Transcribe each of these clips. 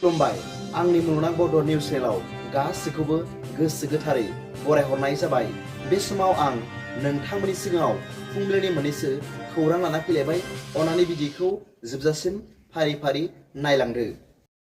खुलुमबाय आंनि मुलुगनां बड' निउस चेनेलाव गासैखौबो गोसो गोथारै बरायहरनाय जाबाय। बे समाव आं नोंथांमोननि सिगाङाव फुंबिलिनि मोननैसो खौरां लाना फैलायबाय। अन्नानै भिडिअखौ जोबजासिम फारि फारि नायलांदो।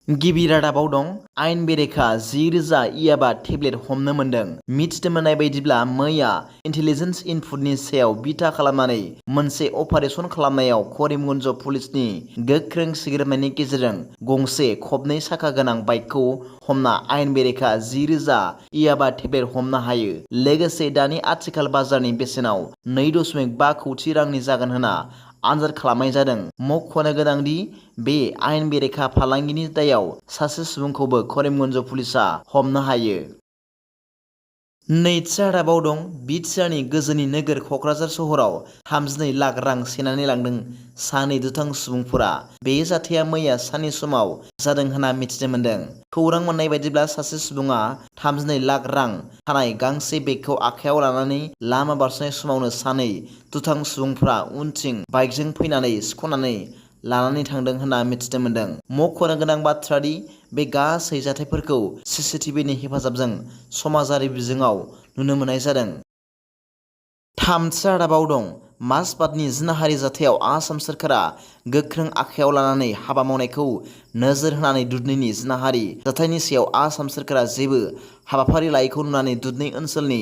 गिबि रादाबाव दं आयेन बेरेखा 10,000 इयाबा टेब्लेट हमनो मोनदों। मिथिनो मोननाय बायदिब्ला मैया इन्टेलिजेन्स इनपुटनि सायाव बिथा खालामनानै मोनसे अपारेसन खालामनायाव करिमगन्ज पुलिसनि गोख्रों सिग्रोमनायनि गेजेरजों गंसे खबनै साखा गोनां बाइकखौ हमना आयेन बेरेखा 10,000 इयाबा टेब्लेट हमनो हायो। लोगोसे दानि आथिखाल बाजारनि बेसेनाव 2.5 कौटि रांनि जागोन होनना आनजाद खालामनाय जादों। मख'नो गोनांदि बे आयेन बेरेखा फालांगिनि दायाव सासे सुबुंखौबो करिमगन्ज पुलिसा हमनो हायो। नैथि रादाबाव दं बिटिआरनि गोजोननि नोगोर क'क्राझार सहराव 32 लाख रां सेनानै लांदों सानै दुथां सुबुंफोरा। बे जाथाया मैया साननि समाव जादों होनना मिथिनो मोन्दों। खौरां मोननाय बायदिब्ला सासे सुबुङा 32 लाख रां थानाय गांसे बेगखौ आखायाव लानानै लामा बारस'नाय समावनो सानै दुथां सुबुंफोरा उनथिं बाइकजों फैनानै सिख'नानै लानानै थांदों होनना मिथिनो मोन्दों। मख'नो गोनां बाथ्रा दि बे गासै जाथायफोरखौ CCTVनि हेफाजाबजों समाजारि बिजोङाव नुनो मोननाय जादों। थामथि रादाबाव दं माजबाटनि जिनाहारि जाथायाव आसाम सोरखारा गोख्रों आखायाव लानानै हाबा मावनायखौ नोजोर होनानै दुधनैनि जिनाहारि जाथायनि सायाव आसाम सोरखारा जेबो हाबाफारि लायैखौ नुनानै दुधनै ओनसोलनि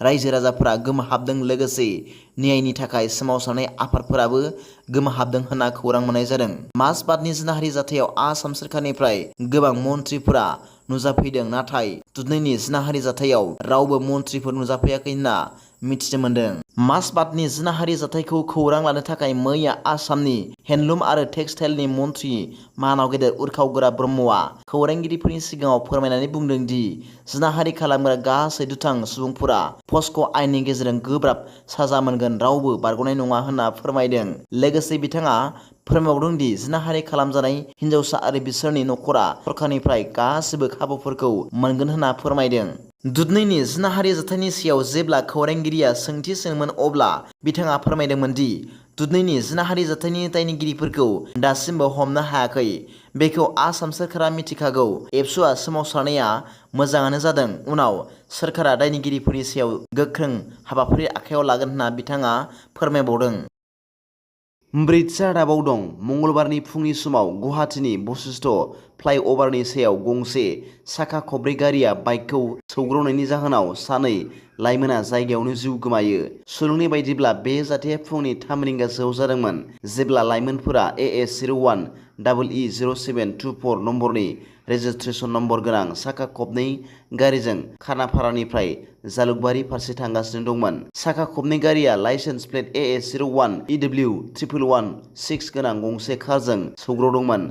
रायजो राजाफोरा गोमोहाबदों। लोगोसे न्यायनि थाखाय सोमावसारनाय आफादफोराबो गोमोहाबदों होनना खौरां मोननाय जादों। माजबाटनि जिनाहारि जाथायाव आसाम सोरखारनिफ्राय गोबां मन्थ्रिफोरा नुजाफैदों, नाथाय दुधनैनि जिनाहारि जाथायाव रावबो मन्थ्रिफोर नुजाफैयाखै होनना मिथिनो मोन्दों। माजबाटनि जिनाहारि जाथायखौ खौरां लानो थाखाय मैया आसामनि हेन्डलुम आरो टेक्सटाइलनि मन्थ्रि मानाव गेदेर उर्खावगोरा ब्रह्मआ खौरांगिरिफोरनि सिगाङाव फोरमायनानै बुंदों दि जिनाहारि खालामग्रा गासै दुथां सुबुंफोरा पस्क' आयेननि गेजेरजों गोब्राब साजा मोनगोन, रावबो बारग'नाय नङा होनना फोरमायदों। लोगोसे बिथाङा फोरमायबावदों दि जिनाहारि खालामजानाय हिन्जावसा आरो बिसोरनि नखरा सरखारनिफ्राय गासिबो खाबुफोरखौ मोनगोन होनना फोरमायदों। दुधनैनि जिनाहारि जाथायनि सायाव जेब्ला खौरांगिरिया सोंथि सोंदोंमोन अब्ला बिथाङा फोरमायदोंमोन दि दुधनैनि जिनाहारि जाथायनि दायनिगिरिफोरखौ दासिमबो हमनो हायाखै। बेखौ आसाम सोरखारा मिथिखागौ। एबसुआ सोमावसारनाया मोजाङानो जादों। उनाव सोरखारा दायनिगिरिफोरनि सायाव गोख्रों हाबाफारि आखायाव लागोन होनना बिथाङा फोरमायबावदों। ब्रैथि रादाबाव दं मंगलबारनि फुंनि समाव गुवाहाटीनि बशिष्ठ फ्लाइअभारनि सायाव गंसे साखा खबब्रै गारिया बाइकखौ सौग्रावनायनि जाहोनाव सानै लाइमोना जायगायावनो जिउ गोमायो। सुलुंनि बायदिब्ला बे जाथाया फुंनि 3 रिंगासोआव जादोंमोन जेब्ला लाइमोनफोरा AS01EE0724 नम्बरनि रेजिस्ट्रेसन नम्बर गोनां साखा खबनै गारिजों खानाफारानिफ्राय जालुकबारि फारसे थांगासिनो दंमोन। साखा खबनै गारिया लाइसेन्स प्लेट AS01EW1116 गोनां गंसे कारजों सौग्रावदोंमोन,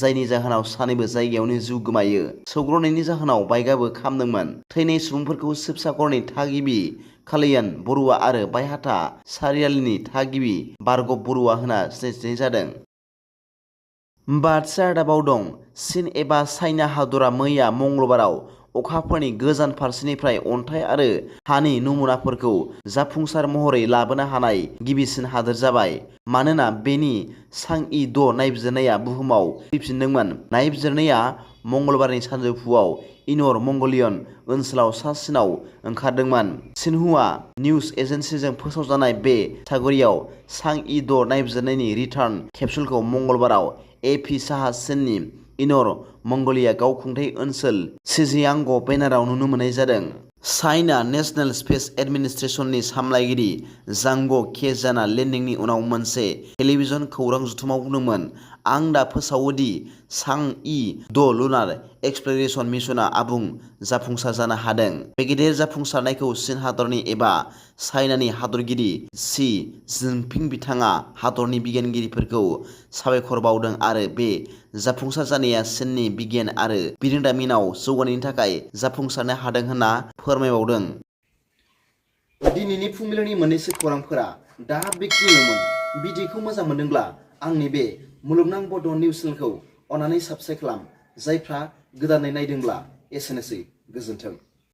जायनि जाहोनाव सानैबो जायगायावनो जिउ गोमायो। सौग्रावनायनि जाहोनाव बाइकआबो खामदोंमोन। थैनाय सुबुंफोरखौ शिबसागरनि थागिबि कालयान बरुवा आरो बायहाथा सारियालिनि थागिबि भार्गव बरुवा होनना सिनायथिनाय जादों। बाथि रादाबाव दं चीन एबा चाइना हादरा मैया मंगलबाराव अखाफोरनि गोजान फारसेनिफ्राय अन्थाइ आरो हानि नमुनाफोरखौ जाफुंसार महरै लाबोनो हानाय गिबिसिन हादोर जाबाय। मानोना बेनि चांई-2 नायबिजिरनाया बुहुमाव फैफिनदोंमोन। नायबिजिरनाया मंगलबारनि सानजौफुआव इनर मंगलियन ओनसोलाव सा-चीनाव ओंखारदोंमोन। सिनहुआ निउज एजेन्सिजों फोसावजानाय बे केटेगरियाव चांई-2 नायबिजिरनायनि रिटार्न केप्सुलखौ मंगलबाराव AP साहा चीननि इनर मंगलिया गावखुंथाय ओनसोल शिजियांग बेनाराव नुनो मोननाय जादों। चाइना नेशनेल स्पेस एडमिनिस्ट्रेशननि सामलायगिरि जांग केजियानआ लेन्डिंनि उनाव मोनसे टेलिभिजन खौरां जथुमाव बुंदोंमोन, "आं दा फोसावो दि चांई-2 लुनार एक्सप्ल'रेशन मिशनआ आबुं जाफुंसार जानो हादों।" बे गेदेर जाफुंसारनायखौ चीन हादरनि एबा चाइनानि हादरगिरि शी जिनपिं बिथाङा हादरनि बिगियानगिरिफोरखौ साबायखर बावदों आरो बे जाफुंसार जानाया चीननि बिगियान आरो बिरोंदामिनआव जौगानायनि थाखाय जाफुंसारनो हादों होनना फोरमायबावदों। दिनैनि फुंबिलिनि मोननैसो खौरांफोरा दा बेखिनियावमोन। भिडिअखौ मोजां मोनदोंब्ला आंनि बे मुलुगनां बड' निउस चेनेलखौ अन्नानै साबस्क्राइब खालाम। जायफ्रा गोदानै नायदोंब्ला एसेनोसै, गोजोन्थों।